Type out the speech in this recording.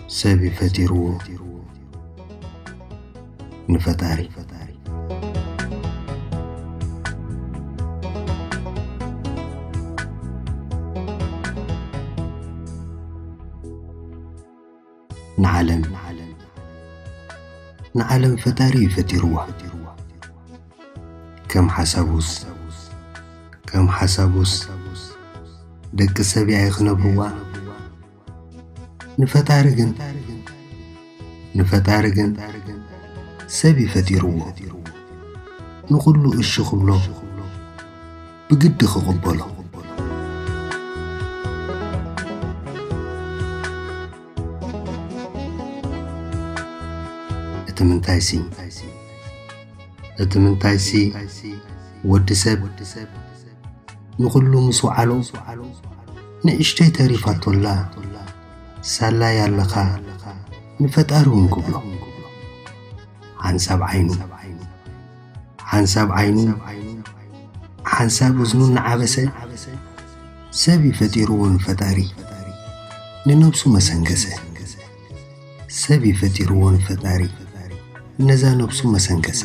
ሰብ እዩ ፈጢርዎ ንፈጣሪ። ንዓለም ንዓለም ፈጣሪ እዩ ፈጢርዋ። ከም ሓሳቡስ ከም ሓሳቡስ ደቂ ሰብ እያ ክነብርዋ። ንፈጣሪ ግን ንፈጣሪ ግን ሰብ ይፈጢርዎ። ንኹሉ እሺ ክብሎ ብግዲ ክቕበሎ። እቲ ምንታይሲ እቲ ምንታይሲ ወዲ ሰብ ንኹሉ ምስ ወዓሎ ንእሽተይ ተሪፋቶላ ሳላይ ኣለኻ ንፈጣሪ እውን ክብሎ። ሓንሳብ ዓይኑ ሓንሳብ ዓይኑ ሓንሳብ እዝኑ እናዓበሰ ሰብ ይፈጢርዎ ንፈጣሪ ንነብሱ መሰንገሰ። ሰብ ይፈጢርዎ ንፈጣሪ ነዛ ነብሱ መሰንገሰ።